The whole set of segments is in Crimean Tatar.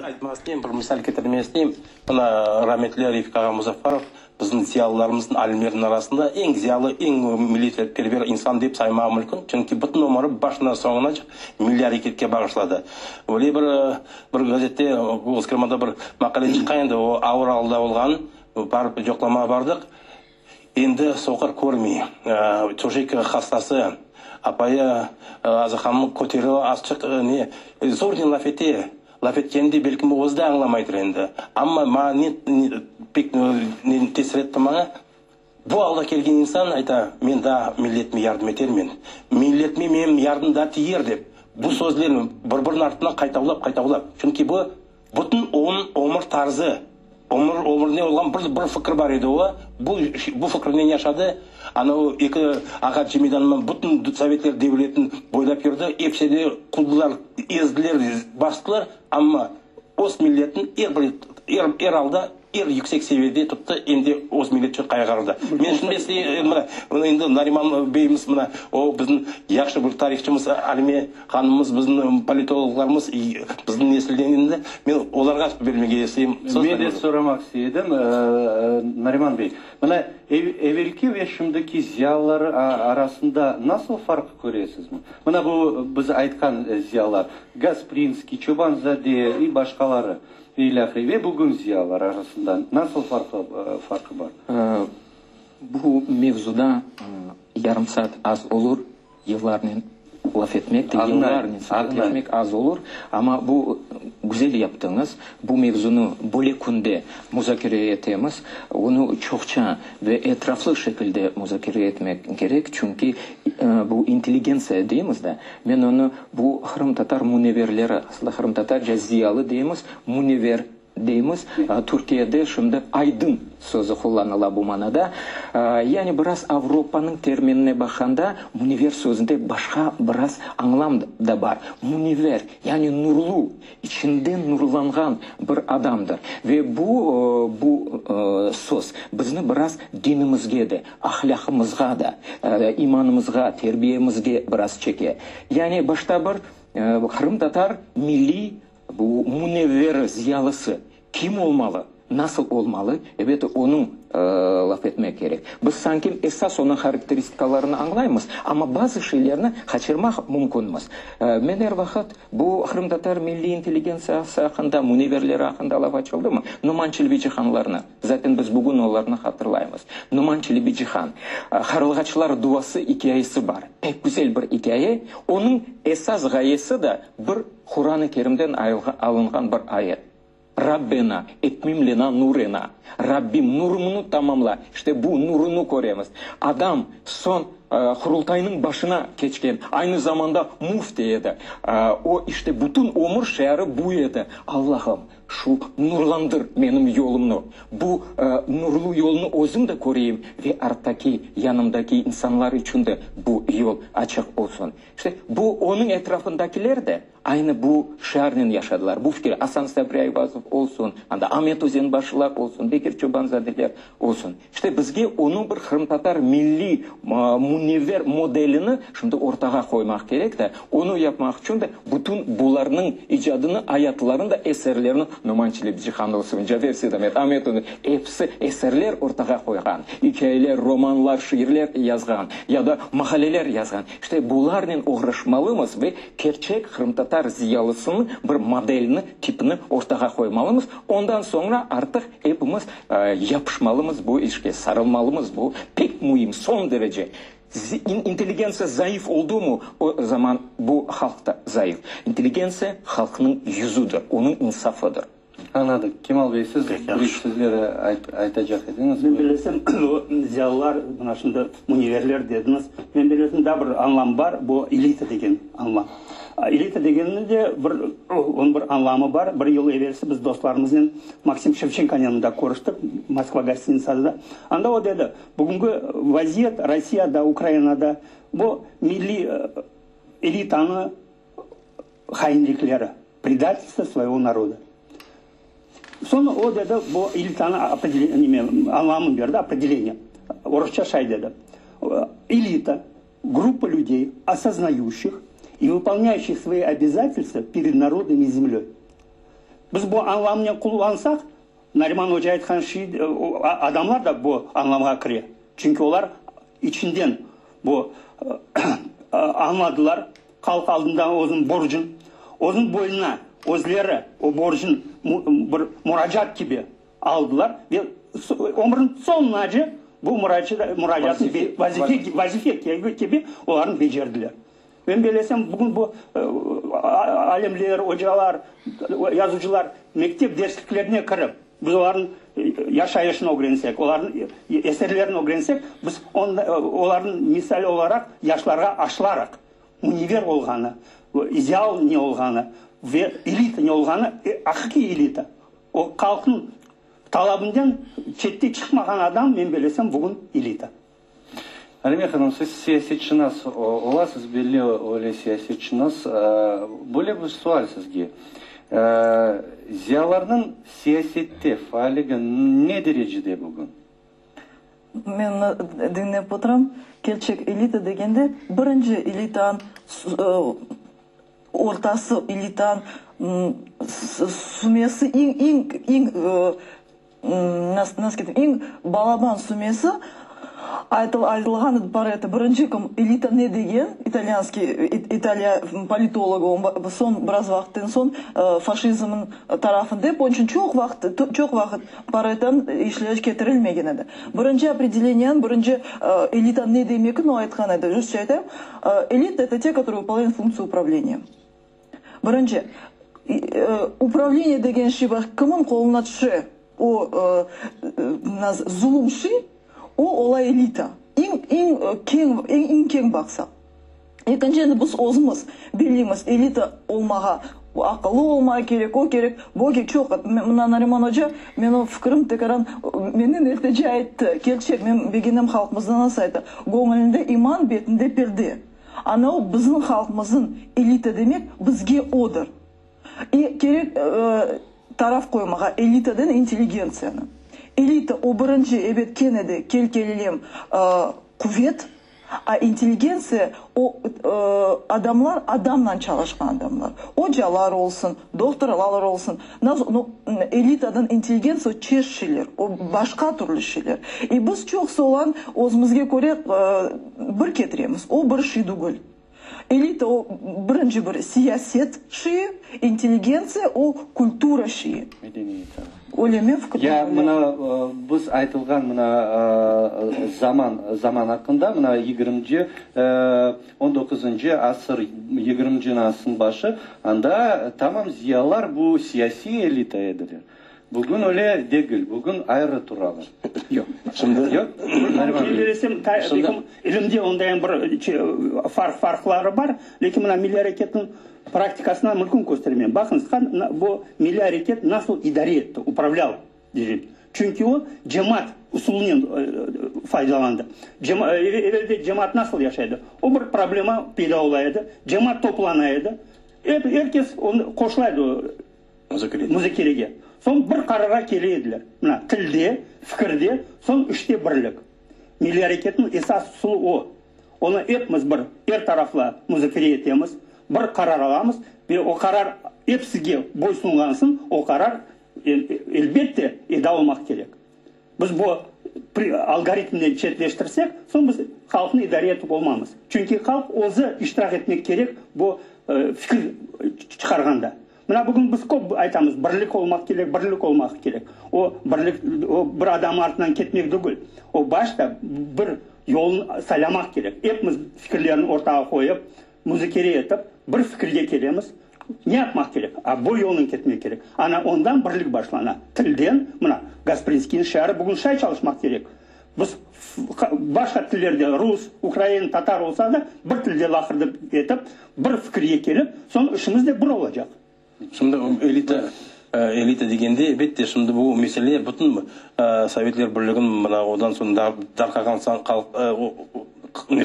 Aytmaq isteyim, bir misal ketirmege isteyim. Mına, rametli Refik ağa Muzaffarov bizim ziyalılarımıznıñ, alimlerniñ arasında eñ ziyalı, eñ milletperver insan dep saymağa mümkün. Çünki bütün ömüri başından soñunace milliy areketke bağışladı. Öyle bir, bir gazette, Golos Krımada bir maqale çıqqan edi, o ağır alda olğan, barıp yoqlamağa bardıq. Endi soqur körmey, töşek hastası, apayı Azı hanım köterip azçıq ne, zornen laf ete, laf etkenini de belkim özü de añlamaydır endi. Amma maña ne pek ne tesir etti maña, bu alda kelgen insan ayta, men daa milletime yardım etermen, milletime menim yardım daa tiyer dep, bu sözlerni bir-biriniñ artından qaytavlap-qaytavlap, çünki bu Bütün onıñ ömür tarzı, ömür, ömürinde olğan bir, bir fikir bar edi o, bu, bu fikirnen yaşadı. Ana o eki ağaç cemidanından bütün sovetler devletini boylap yürdi, episi de quvdılar, ezdiler, bastılar, amma öz milletini er bir, er, er alda, er yüksek seviyede tuttı, em de öz millet içün qayğırdı. Men şimdi sizge, mına, mına endi Nariman beyimiz, mına, o bizim yahşı bir tarihçımız, Alime Hanımımız, bizim politologlarımız, bizim nesilden endi, men olarğa bermege isteyim söz. Men de soramaq istey edim, Nariman bey, mına evelki ve şimdiki ziyalılar arasında nasıl farq köresizmi? Mına bu biz aytqan ziyalılar, Gasprinskiy, Çoban-zade i başqaları ve ilâhre, ve bugün ziyalılar arasında nasıl farqı bar? Bu mevzuda yarım saat az olur. Yıllarnen laf etmek, yıllarnen subetleşmek az olur, amma bu güzel yaptıñız, bu mevzunı böyle künde muzakere etemiz, onı çoqça ve etraflı şekilde muzakere etmek kerek, çünki bu intelligentsiya deymiz da, men onı bu qırımtatar müneverleri, aslında qırımtatarca ziyalı deymiz, münever Deymiz, Türkiyede şimdi aydın sözü qullanıla bu manada. Yani biraz Avropanıñ terminine baqqanda, münevver sözünde başqa biraz añlam da bar. Münevver, yani nurlu, içinden nurlanğan bir adamdır. Ve bu, bu söz bizni biraz dinimizge de, ahlâqımızğa da, imanımızğa, terbiyemizge biraz çeke. Yani başta bir qırımtatar milliy Bu münevveri, ziyalısı kim olmalı, nasıl olmalı, ebet, onıñ laf etmek kerek. Biz sanki esas onıñ harakteristikalarını añlaymız, amma bazı şeylerni qaçırmaq mümkünmiz. Men er vaqıt bu qırımtatar milliy intelligentsiyası aqqında, münevverleri aqqında laf açıldımı, Noman Çelebicihanlarnı, zaten biz bugün olarnı hatırlaymız. Noman Çelebicihan, Qarılğaçlar duası ikâyesi bar, pek güzel bir ikâye, onıñ esas ğayesi da bir Quran-ı Kerimden alınğan bir ayet, Rabbena etmim lena nurena, Rabbim, nurumnı tamamla. İşte bu nurunı köremiz. Adam soñ Qurultaynıñ başına keçken, aynı zamanda müfti edi. O, işte bütün ömür şiarı bu edi, Allahım, şu nurlandır menim yolumnı, bu nurlu yolnı özüm de köreyim ve arttaki, yanımdaki insanlar içün de bu yol açıq olsun. İşte, bu onıñ etrafındakiler de aynı bu şiarnen yaşadılar, bu fikir, Asan Sabri Ayvazov olsun, anda Amet Özenbaşlılar olsun, Bekir Çobanzadeler olsun. İşte, bizge onıñ bir qırımtatar milliy münevver modelini şimdi ortağa qoymaq kerek de, onı yapmaq içün de bütün bularnıñ icadını, ayatlarını da, eserlerini, Noman Çelebicihan olsun, Cafer Seydamet, Amet Özenbaşlı, episi eserler ortağa qoyğan, ikâyeler, romanlar, şiirler yazğan ya da maqaleler yazğan. İşte bularnen oğraşmalımız ve kerçek qırımtatar ziyalısınıñ bir modelini, tipini ortağa qoymalımız. Ondan soñra artıq epimiz yapışmalımız bu işke, sarılmalımız. Bu pek müim, soñ derece. İntelligentsiya zayıf oldumı, o zaman bu halq da zayıf. İntelligentsiya halqnıñ yüzüdir, onıñ insafıdır. Añladıq. Kemal bey, siz bir eki sözler aytacaq ediñiz. Men bilesem, o ziyalılar, mına şimdi münevverler dediñiz, men bilesem, daa bir añlam bar, bu elita degen añlam. Elita degenniñ de bir, onıñ bir añlamı bar. Bir yıl evelsi biz dostlarımıznen Maksim Şevçenkonen mında körüştik, Moskva gostinitsasında. Anda o dedi, bugünki vaziyet Rossiyada, Ukrainada bu milliy elitanı hainlikleri, predatelstvo svoego naroda. Soñ o dedi, bu elitanı neme, añlamın berdi, opredeleniye. Orusça şay dedi, Elita, gruppa lüdey, osoznayuşih i vıpolnâyuşih svoi obâzatelstva pered narodom i zemlöy. Biz bu añlamnen qullansaq, Nariman oca aytqan şey, adamlar da bu añlamğa kire. Çünki olar içinden bu añladılar, halq aldında özüniñ borcun, özüniñ boynuna özleri o borcun bir muracaat kibi aldılar ve ömrüniñ soñunace bu muracaatnı vazife, vazife kibi olarnı becerdiler. Men bellesem, bugün bu alimler, ocalar, yazıcılar mektep dersliklerine kirip, biz olarnıñ yaşayışını ögrensek, olarnıñ eserlerini ögrensek, biz olarnıñ misal olaraq yaşlarğa aşılarıq, münevver olğanı, ideal ne olğanı ve elita ne olğanı, aqiqiy elita, o halqnıñ talabından çette çıqmağan adam, men bellesem, bugün elita. Alime hanım, siz siyasetşınas olasız, belli öyle siyasetşınas. Böyle bir sual sizge. Ziyalarnıñ siyasette faalligi ne derecede bugün? Men diñlep oturam. Kerçek elita degende, birinci elitanıñ ortası, elitanıñ sümesi eñ, eñ, eñ Nasıl eñ balaban sümesi aytılğan Pareto birinci kim elita ne degen italyanskiy italiya politologı soñ biraz vaqıttan soñ faşizmniñ tarafında onıñ içün çoq vaqıt çoq vaqıt Paretonıñ işleri ketirilmegen edi. Birinci opredeleniyanı birinci elita ne demekini o aytqan edi. Rusça aytayım, Elita, eto te, kotorıye vıpolnyayut funktsiyu upravleniya. Birinci, upravleniye degen şey bar, kimniñ qoluna tüşe o zulum şey, o ola elita. Eñ, eñ keñ, eñ keñ baqsaq. Ekinci, endi biz özümiz belleymiz, elita olmağa aqıllı olmağa kerek, o kerek, bu kerek. Çoq, mına Nariman oca, menim fikirim tekaran menden ertece ayttı. Kerçek, men begenem halqımızda nasıl ayta, göñlünde iman, betinde perde. Ana o bizim halqımıznıñ elita demek bizge odır. E, kerek taraf qoymağa elitadan intelligentsiyanı. Elita o birinci, ebet, kene de kel-kelelem quvet, a intelligentsiya o adamlar, adamnan çalışqan adamlar. Ocalar olsun, dohtorlar olsun. Elitadan intelligentsiya o çeşit şeyler, o başqa türlü şeyler. E biz çoqusı olan özümizge köre bir ketiremiz, o bir şey dügül. Elita o birinci bir siyaset şeyi, intelligentsiya o kultura şeyi. Medeniyet. Öyle men fikrim. Ya mına biz aytılğan mına zaman, zaman aqqında mına yigirminci, on doquzıncı asır, yigirminci asırnıñ başı, anda tamam ziyalılar bu siyasiy elita ediler. Bugün öyle degil, bugün ayrı turalar. Yoq, şimdi. Yoq? Men bilesem, ilimde ondayın bir farq, farqları bar, lâkin mına milliy areketniñ praktikasına mümkün köstermeyim. Baqıñız, bu milliy areket nasıl idare etti, upravlâl deycek. Çünki o, cemaat usulınen faydalandı. Evelde cemaat nasıl yaşay edi? O bir problema peyda ola edi, cemaat toplana edi, er kes onı qoşula edi muzakerege. Soñ bir qararğa kele ediler. Mına, tilde, fikirde, soñ işte birlik. Milliy areketniñ esas usulı o. Onı epimiz bir, er taraflı muzakere etemiz, bir qarar alamız ve o qarar episige boysunğansın, o qarar, elbette, eda olmaq kerek. Biz bu algoritmden çetleştirsek, soñ biz halqnı idare etip olmamız. Çünki halq özü iştirak etmek kerek bu fikir çıqarğanda. Mına bugün biz köp aytamız, birlik olmaq kerek, birlik olmaq kerek. O birlik, o bir adam artınan ketmek degil. O başta bir yolun saylamaq kerek. Epimiz fikirlerni ortağa qoyıp, muzakere etip, bir fikirge kelemiz. Ne yapmaq kerek? A, bu yolnen ketmek kerek. Ana, ondan birlik başlana. Tilden, mına, Gasprinskiyniñ şiarı bugün şay çalışmaq kerek. Biz başqa tillerde, rus, ukrain, tatar olsa da, bir tilde laqırdı etip, bir fikirge kelip, soñ işimiz de bir olacaq. Şimdi elita, elita degende, elbette, şimdi bu mesele bütün Sovetler Birliginiñ mına ondan soñ darqağan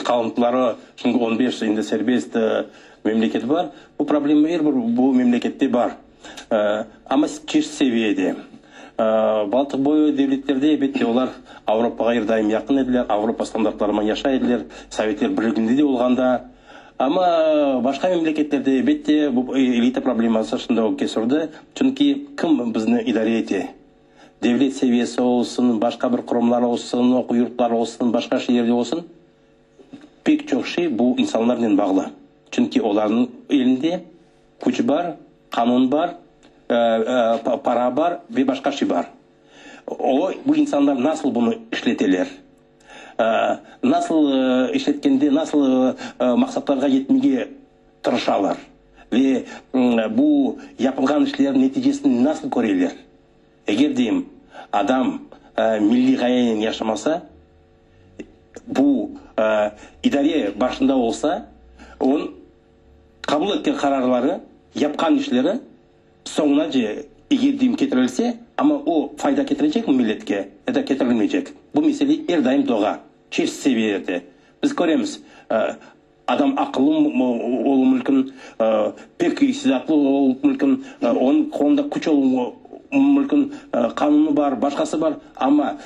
qalımtıları, şimdi on beş endi serbest memleket bar, bu problema er bir bu memlekette bar. Amma çeşit seviyede. Baltıq boyu devletlerde, elbette, olar Avropağa er daim yaqın ediler, Avropa standartlarıman yaşay ediler, Sovetler Birliginde de olğanda. Amma başqa memleketlerde, elbette, bu elita probleması şimdi ögge sürdi. Çünki kim bizni idare ete? Devlet seviyesi olsun, başqa bir qurumlar olsun, oquv yurtları olsun, başqa şeerde olsun, pek çoq şey bu insanlarnen bağlı. Çünki olarnıñ elinde küç bar, qanun bar, para bar ve başqa şey bar. O, bu insanlar nasıl bunı işleteler? Nasıl işletkende, nasıl maqsatlarğa yetmege tırışalar? Ve bu yapılğan işlerniñ neticesini nasıl köreler? Eger, deyim, adam milliy ğayenen yaşamasa, bu idare başında olsa, onıñ qabul etken qararları, yapqan işleri soñunace, eger, deyim, ketirilse, amma o fayda ketirecekmi milletke ya da ketirilmeycek? Bu mesele er daim doğa, çeşit seviyelerde. Biz köremiz, Adam aqıllı oluv mümkün, pek istidatlı oluv mümkün, onıñ qolunda küç oluv mümkün, qanunı bar, başqası bar, amma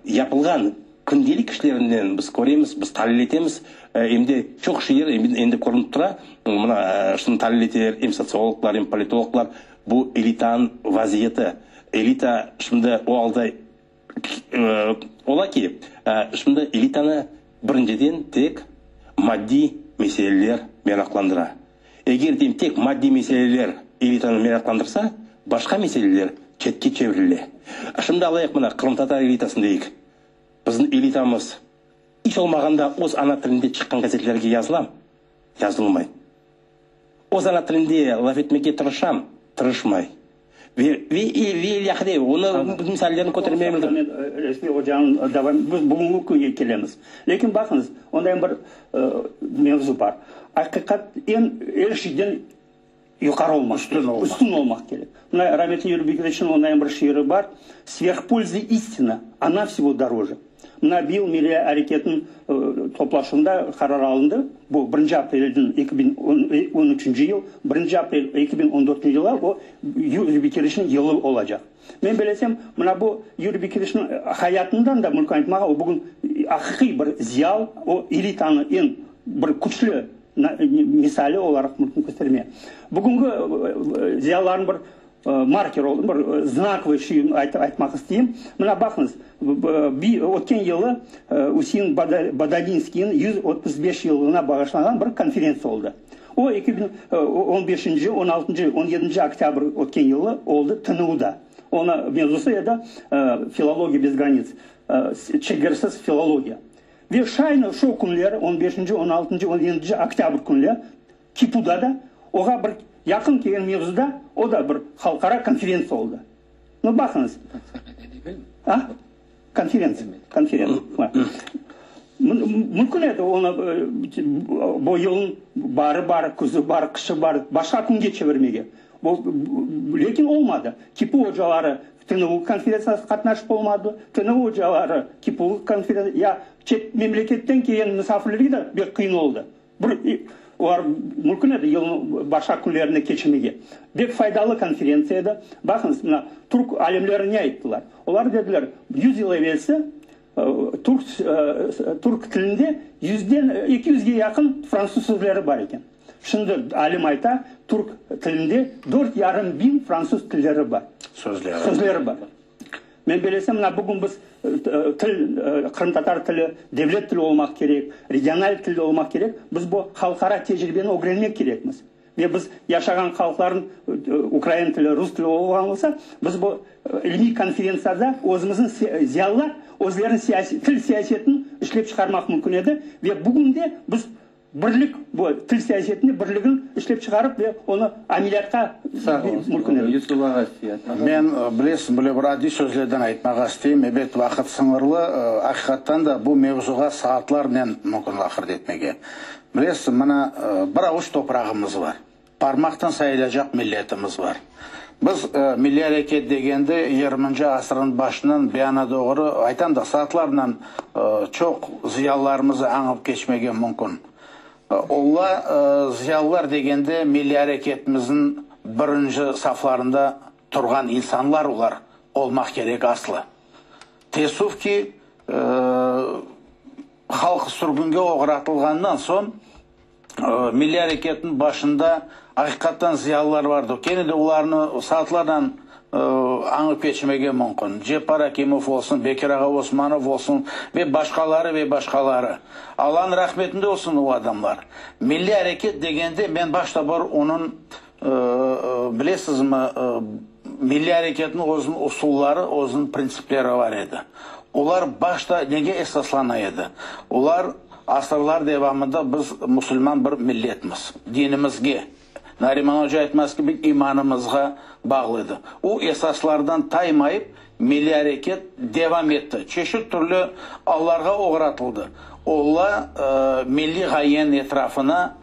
yapılğan kündelik işlerinden biz köremiz, biz talil etemiz, em de çoq şeyler endi körünip tura, mına şunı talil eteler em sotsiologlar, em politologlar, bu elitanıñ vaziyeti, elita şimdi o alda Ola ki, şimdi elitanı birinciden tek maddiy meseleler meraqlandıra. Eger deyim, tek maddiy meseleler elitanı meraqlandırsa, başqa meseleler çetke çevirile. Şimdi alayıq mına qırımtatar elitasını deyik. Bizim elitamız iç olmağanda öz ana tilinde çıqqan gazetlerge yazılam? Yazılmay. Öz ana tilinde laf etmege tırışam? Tırışmay. Ve, ve, ve ilâhre, onı misallerini kötermege mümkün. Men Resmi ocanıñ devam, biz bugünki künge kelemiz. Lâkin baqıñız, ondayın bir mevzu bar. Aqiqat eñ er şeyden yuqarı olmaq kerek, üstün olmaq kerek. Mına rametli Yuriy Bekiroviçniñ ondayın bir şiiri bar, Sverh polzı istina, ona vsego doroje. Mına bıyıl Milliy areketniñ toplaşuvında qarar alındı, bu birinci aprelden 2013 yıl, birinci aprel 2014 yılğa o Yuriy Bekirişniñ yılı olacaq. Men belesem, mına bu Yuriy Bekirişniñ hayatından da mümkün aytmağa, o bugün aqiqiy bir ziyal, o elitanı eñ bir küçlü misali olaraq mümkün köstermege. Bugünki ziyalılarnıñ bir Marker oldı, bir znakovıy şey aytmaq isteyim. Mına baqıñız, ötken yılı Üsein Bodaninskiyniñ 135 yıllığına bağışlanğan bir konferentsiya oldı. O, on beşinci, on altıncı, on yedinci oktâbr ötken yılı oldı TNUda. Onıñ mevzusı edi Filologiya bez granits, çegersiz filologiya. Ve şayna şu künleri, on beşinci, on altıncı, on yedinci oktâbr künleri KİPUda da oğa bir yaqın kelgen mevzuda o da bir halqara konferentsiya oldı. Nu, baqıñız. A? Konferentsiya. Konferentsiya. Mümkün edi onı bu yılnıñ baarı bar, küzü bar, qışı bar, başqa künge çevirmege. Lâkin olmadı. KİPU ocaları TNU konferentsiyasına qatnaşıp olmadı. TNU ocaları KİPU konferentsiya, ya çet memleketten kelgen musafirlerge de pek qıyın oldı. Bir, olar mümkün edi yılnıñ başqa künlerinde keçirmege. Bek faydalı konferentsiya edi. Baqıñız, mına, türk alimleri ne ayttılar? Olar dediler, yüz yıl evelsi türk, türk tilinde yüzden, 200-ge yaqın fransız sözleri bar eken. Şimdi alim ayta, türk tilinde dört yarım biñ fransız tilleri bar. Sözleri. Sözleri bar. Men belesem, mına bugün biz til, qırımtatar tili devlet tili olmaq kerek, regional til olmaq kerek, biz bu halqara tecribeni ögrenmek kerekmiz. Ve biz yaşağan halqlarnıñ ukrain tili, rus tili olğan olsa, biz bu ilmiy konferentsiyada özümizniñ ziyalılar özleriniñ siyasiy, til siyasetini işlep çıqarmaq mümkün edi. Ve bugün de biz Birlik, bu til siyasetinde birligini işlep çıqarıp ve onı ameliyatqa Sağ oluñız. mümkün edi. Yusuf ağa siyasiy. Men, bilesiñ, böyle bir adiy sözlerden aytmağa isteyim. Ebet, vaqıt sıñırlı. Aqiqattan da, bu mevzuğa saatlarnen mümkün laqırdı etmege. Bilesiñ, mına, bir avuç toprağımız bar. Parmaqtan sayılacaq milletimiz bar. Biz milliy areket degende yirminci asırnıñ başından buyana doğru, aytam da, saatlarnen çoq ziyalılarımızı añıp keçmege mümkün. Ola ziyalılar degende milliy areketimizniñ birinci saflarında turğan insanlar olar olmaq kerek aslı. Teessüf ki, halq sürgünge oğratılğandan soñ. Milliy areketniñ başında aqiqattan ziyalılar vardı. Kene de olarnı saatlarnen añıp keçmege mümkün. Ceppar Akimov olsun, Bekir ağa Osmanov olsun ve başqaları ve başqaları. Allanıñ rahmetinde olsun o adamlar. Milliy areket degende men başta bir onıñ, bilesizmi, milliy areketniñ özüniñ usulları, özüniñ printsipleri bar edi. Olar başta nege esaslana edi? Olar asırlar devamında biz musulman bir milletmiz, dinimizge, Nariman oca aytmaz kibi, imanımızğa bağlı edi. O esaslardan taymayıp, milliy areket devam etti, çeşit türlü allarğa oğratıldı. Olla milliy ğayeniñ etrafına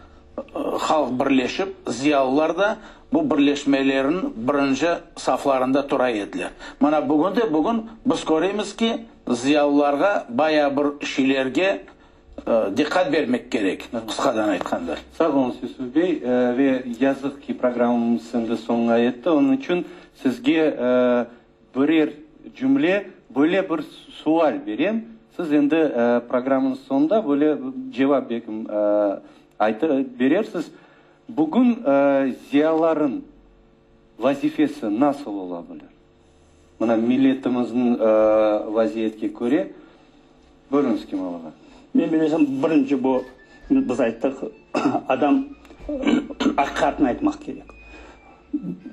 halq birleşip, ziyalılar da bu birleşmelerniñ birinci saflarında tura ediler. Mana bugün de bugün biz köremiz ki, ziyalılarğa bayağı bir şeylerge diqqat bermek kerek, qısqadan aytqanda. Sağ oluñız, Yusuf bey. Ve yazıq ki, programmamız endi soñuna yetti. Onıñ içün sizge birer cümle, böyle bir sual berem. Siz endi programmanıñ soñunda böyle cevap belkim aytıp berersiz. Bugün ziyalıların vazifesi nasıl ola bilir? Mına milletimizniñ vaziyetke köre, buyurıñız Kemal ağa. Men bilesem, birinci bu, biz ayttıq, adam aqiqatnı aytmaq kerek.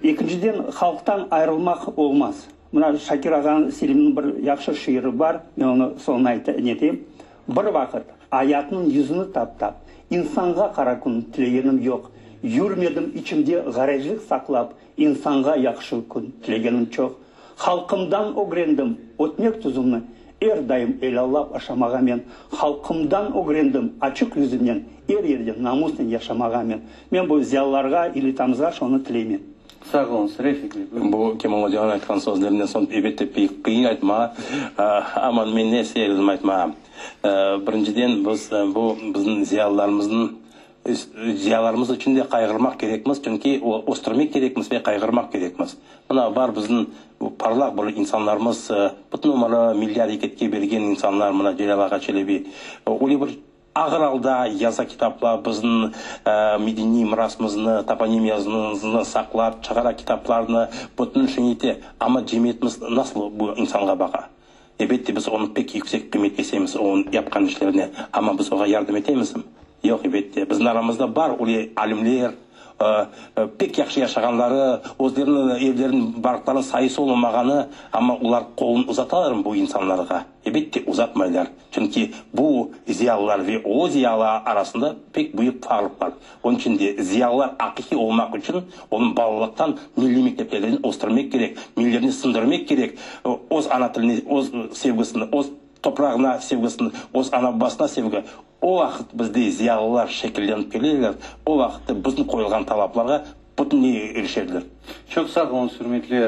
Ekinciden, halqtan ayırılmaq olmaz. Mına Şakir ağanıñ, Selimniñ bir yahşı şiiri bar, men onı soñuna neteyim. Bir vaqıt ayatnıñ yüzüni taptap, insanğa qara kün tilegenim yoq. Yürmedim içimde ğarezlik saqlap, İnsanğa yahşı kün tilegenim çoq. Halqımdan ögrendim ötmek tuzumnı, Er daim elâllap aşamağa men. Halqımdan ögrendim açıq yüzümnen, Er yerde namusnen yaşamağa men. Men bu ziyalılarğa, elitamızğa şonı tileymen. Sağ oluñız, Refik bey, buyurıñ. Bu Kemal ocanıñ aytqan sözlerinden soñ, elbette, pek qıyın aytmağa, amma men ne ister aytmağa. Birinciden, biz bu bizim ziyalılarımıznıñ Ziyalarımız içün de qayğırmaq kerekmiz, çünki östürmek kerekmiz ve qayğırmaq kerekmiz. Mına, bar bizim parlaq bir insanlarımız, bütün ömüri milliy areketke bergen insanlar, mına, Celâl ağa Çelebi, öyle bir ağır alda yaza kitaplar, bizim medeniy mirasımıznı, toponimiyamıznı saqlap çıqara kitaplarnı, bütün işini ete. Amma cemiyetimiz nasıl bu insanğa baqa? Elbette, biz onı pek yüksek qıymet kesemiz, onıñ yapqan işlerine, amma biz oña yardım etemizmi? Yoq, elbette. Bizim aramızda bar öyle alimler, pek yahşı yaşağanları, özleriniñ evleriniñ, barqlarınıñ sayısı olmamağanı, amma olar qolun uzatalarmı bu insanlarğa? Elbette, uzatmaylar. Çünki bu ziyalılar ve o ziyalı arasında pek büyük farq bar. Onıñ içün de ziyalılar aqiqiy olmaq içün onı balalıqtan milliy mekteplerden östürmek kerek, millerine siñdirmek kerek, öz ana tiline öz sevgisini, öz toprağına sevgisini, öz ana-babasına sevgi. O vaqıt bizde ziyalılar şekillenip kelirler, o vaqıtta bizim qoyulğan talaplarğa bütünley irişerler. Çoq sağ oluñız, ürmetli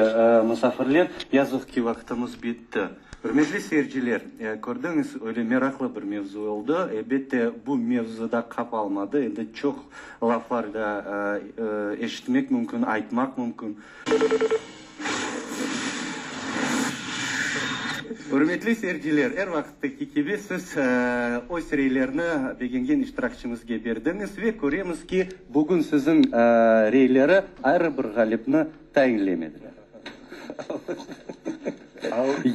musafirler. Yazıq ki, vaqtımız bitti. Ürmetli seyirciler, kördiñiz, öyle meraqlı bir mevzu oldı. Elbette, bu mevzuda qapalmadı, endi çoq laflar da eşitmek mümkün, aytmaq mümkün. Ürmetli seyirciler, er vaqıttaki kibi siz öz reylerni begengen iştirakçimizge berdiñiz ve köremiz ki, bugün siziñ reyleri ayrı bir ğalipni tayinlemediler.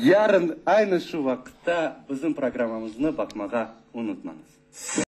Yarın aynı şu vaqıtta bizim programmamıznı baqmağa unutmañız.